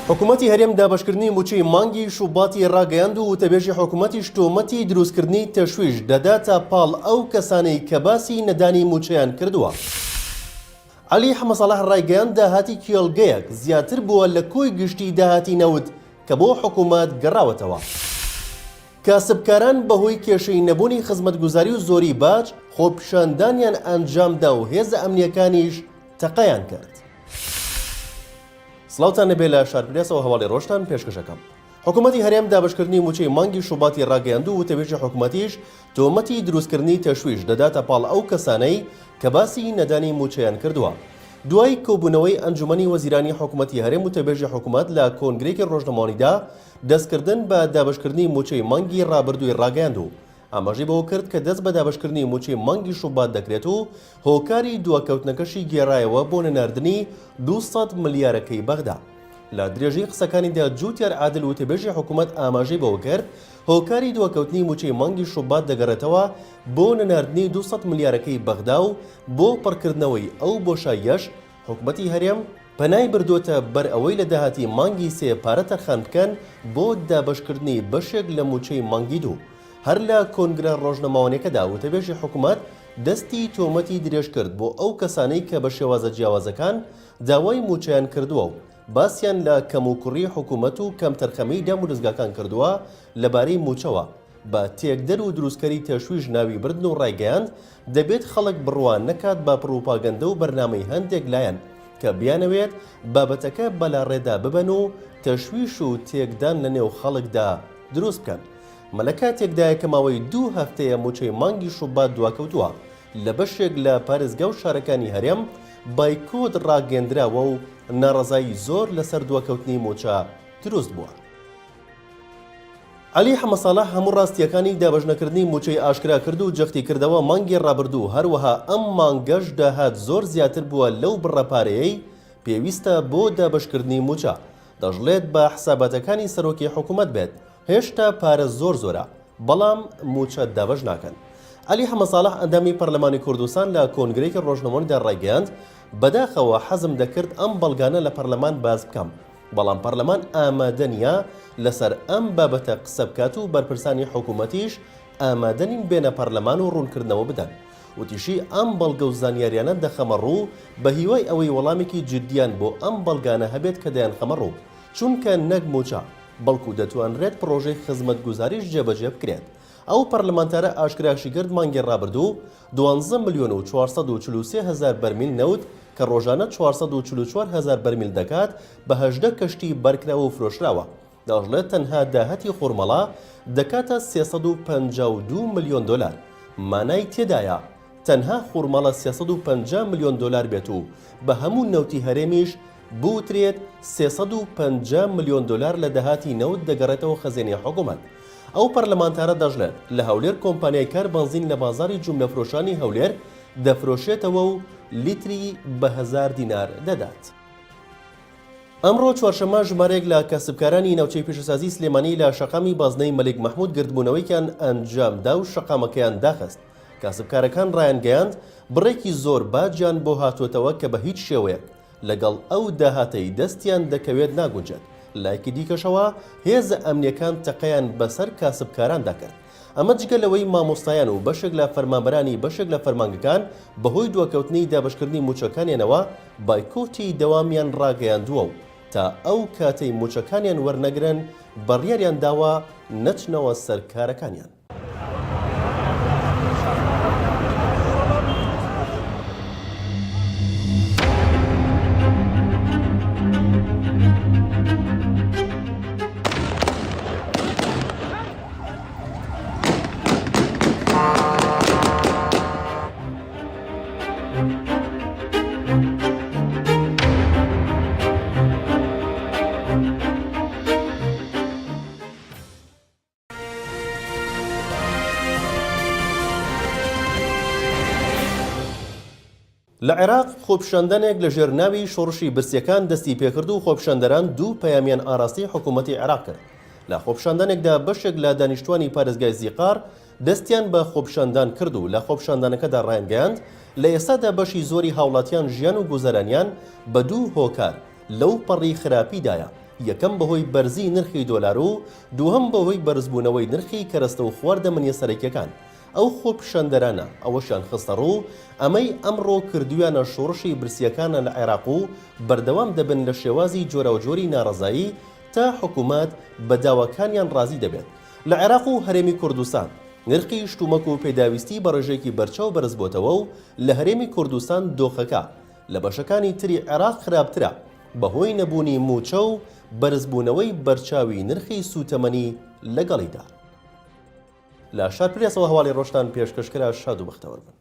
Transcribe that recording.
حکومەتی هەرێم دابەشکردنی مووچەی مانگی شوباتی ڕاگەیاند و وتەبێژی حکومەتیش تۆمەتی دروستکردنی تەشویش دەداتە پاڵ ئەو کەسانەی کە باسی نەدانی مووچەیان کردووە. عەلی حەمەساڵح ڕایگەیاند داهاتی کێڵگەیەک زیاتر بووە لە کۆی گشتی داهاتی نەوت کە بۆ حکومەت گەڕاوەتەوە. کاسبکاران بەهۆی کێشەی نەبوونی خزمەتگوزاری و زۆری باج خۆپیشاندانیان ئەنجامدا و هێزە ئەمنییەکانیش تەقەیان کرد. سڵاوتان لێبێ لە شارپرێسەوە هەواڵی ڕۆژتان پێشکەش ئەکەم. حکومەتی هەرێم دابەشکردنی مووچەی مانگی شوباتی ڕاگەیاند و وتەبێژی حکومەتیش تۆمەتی دروستکردنی تەشویش دەداتە پاڵ ئەو کەسانەی کە باسی نەدانی مووچەیان کردووە. دوای کۆبوونەوەی ئەنجومەنی وەزیرانی حکومەتی هەرێم وتەبێژی حکومەت لە کۆنگرەیەکی ڕۆژنامەوانیدا دەستکردن بە دابەشکردنی مووچەی مانگی ڕابردووی ڕاگەیاند و ئاماژەی بەوە کرد کە دەست بە دابەشکردنی مووچەی مانگی شوبات دەکرێت و هۆکاری دواکەوتنەکەشی گێڕایەوە بۆ نەناردنی 200 ملیارەکەی بەغدا. لە درێژەی قسەکانیدا جوتیار عادل وتەبێژی حکومەت ئاماژەی بەوە کرد، هۆکاری دواکەوتنی مووچەی مانگی شوبات دەگەڕێتەوە بۆ نەناردنی 200 ملیارەکەی بەغدا و بۆ پڕکردنەوەی ئەو بۆشاییەش حکومەتی هەرێم پەنای بردۆتە بەر ئەوەی لە داهاتی مانگی سێ پارە تەرخان بکەن بۆ دابەشکردنی بەشێک لە مووچەی مانگی دوو. هەر لە کۆنگرە ڕۆژنەمەوانیەکەدا وتەبێژی حکومەت دەستی تۆمەتی درێژکرد بۆ ئەو کەسانەی کە بە شێوازە جیاوازەکان داوای مووچەیان کردووە و باسیان لە کەموکوڕی حکومەت و کەمتەرخەمیی دامودەزگاکان کردووە لەبارەی مووچەوە، بە تێکدەر و دروستکەری تەشویش ناوی بردن و ڕایگەیاند، دەبێت خەڵک بڕوا نەکات بە پڕوپاگەندە و بەرنامەی هەندێک لایەن کە بیانەوێت بابەتەکە بەلاڕێدا ببەن و تەشویش و تێکدان لەنێو خەڵکدا دروست بکەن. ئەمە لەکاتێکدایە کە ماوەی دوو هەفتەیە مووچەی مانگی شوبات دواکەوتووە، لە بەشێک لە پارێزگا و شارەکانی هەرێم بایکۆت ڕاگەیەندراوە و ناڕەزایی زۆر لەسەر دواکەوتنی مووچە دروست بووە. عەلی حەمەساڵح هەموو ڕاستییەکانی دابەشنەکردنی مووچەی ئاشکرا کرد و جەختی کردەوە مانگی ڕابردوو هەروەها ئەم مانگەش داهات زۆر زیاتر بووە لەو بڕە پارەیەی پێویستە بۆ دابەشکردنی مووچە، دەشڵێت بە حساباتەکانی سەرۆکی حکومەت بێت هێشتا پارە زۆر زۆرە بەڵام مووچە دابەش ناکەن. عەلی حەمەساڵح ئەندامی پەرلەمانی کوردستان لە کۆنگرەیەکی ڕۆژنامەوانیدا ڕایگەیاند، بەداخەوە حەزم دەکرد ئەم بەڵگانە لە پەرلەمان باس بکەم، بەڵام پەرلەمان ئامادە نییە لەسەر ئەم بابەتە قسە بکات و بەرپرسانی حکومەتیش ئامادە نین بێنە پەرلەمان و ڕوونکردنەوە بدەن. وتیشی، ئەم بەڵگە و زانیاریانە دەخەمە ڕوو بە هیوای ئەوەی وەڵامێکی جدییان بۆ ئەم بەڵگانە هەبێت کە دەیانخەمە ڕوو، چونکە نەک مووچە، بەڵکو دەتوانرێت پڕۆژەی خزمەتگوزاریش جێبەجێ بکرێت. ئەو پەرلەمانتارە ئاشکراشیکرد، مانگی ڕابردوو دوانزە ملیۆن و 443 هەزار بەرمیل نەوت کە ڕۆژانە 444 هەزار بەرمیل دەکات بە 18 کەشتی بارکراوە و فرۆشراوە. دەشڵێت تەنها داهاتی خورمەڵە دەکاتە 352 ملیۆن دۆلار، مانای تێدایە تەنها خورمەڵە 350 ملیۆن دۆلار بێت و بە هەموو نەوتی هەرێمیش بوترێت 350 ملیۆن دۆلار لە داهاتی نەوت دەگەڕێتەوە خەزێنەی حکومەت. ئەو پەرلەمانتارە دەشڵێت، لە هەولێر کۆمپانیای کار بەنزین لە بازاڕی جوملەفرۆشانی هەولێر دەفرۆشێتەوە و لیتری بە هەزار دینار دەدات. ئەمڕۆ چوارشەممە ژمارەیەک لە کاسبکارانی ناوچەی پیشەسازی سلێمانی لە شەقامی بازنەی مەلیک مەحمود گردبوونەوەیەکیان ئەنجامدا و شەقامەکەیان داخست. کاسبکارەکان ڕایانگەیاند، بڕێکی زۆر باجیان بۆ هاتووەتەوە کە بە هیچ شێوەیەک لەگەڵ ئەو داهاتەی دەستیان دەکەوێت ناگونجێت، لایەکی دیکەشەوە هێزە ئەمنییەکان تەقەیان بەسەر کاسبکاراندا کرد. ئەمە جگە لەوەی مامۆستایان و بەشێک لە فەرمانبەرانی بەشێک لە فەرمانگەکان بەهۆی دواکەوتنی دابەشکردنی مووچەکانیانەوە بایکۆتی دەوامیان ڕاگەیاندووە و تا ئەو کاتەی مووچەکانیان وەرنەگرن بڕیاریان داوە نەچنەوە سەر کارەکانیان. لە عێراق خۆپیشاندانێک لە ژێر ناوی شۆڕشی برسیەکان دەستی پێکرد و خۆپیشاندەران دوو پەیامیان ئاراستەی حکوومەتی عێراق کرد. لە خۆپیشاندانێکدا بەشێک لە دانیشتوانی پارێزگای زیقار دەستیان بە خۆپیشاندان کرد و لە خۆپیشاندانەکەدا ڕایانگەیاند، لە ئێستادا بەشی زۆری هاوڵاتیان ژیان و گوزەرانیان بە دوو هۆکار لەو پەڕی خراپیدایە. یەکەم بەهۆی بەرزی نرخی دۆلار و دووهەم بەهۆی بەرزبوونەوەی نرخی کەرەستە و خواردەمەنیە سەرەکیەکان. ئەو خۆپیشاندەرانە ئەوەشیان خستەڕوو، ئەمەی ئەمڕۆ کردوویانە شۆڕشی برسییەکانە لە عێراق و بەردەوام دەبن لە شێوازی جۆراوجۆری ناڕەزایی تا حکومەت بە داواکانیان ڕازی دەبێت. لە عێراق و هەرێمی کوردستان نرخی شتومەک و پێداویستی بە ڕێژەیەکی بەرچاو بەرزبۆتەوە و لە هەرێمی کوردستان دۆخەکە لە بەشەکانی تری عێراق خراپترە بەهۆی نەبوونی مووچە و بەرزبوونەوەی بەرچاوی نرخی سووتەمەنی لەگەڵیدا. لە شارپرێسەوە هەواڵی ڕۆژتان پێشکەش کرا شاد و بەختەوەر بن.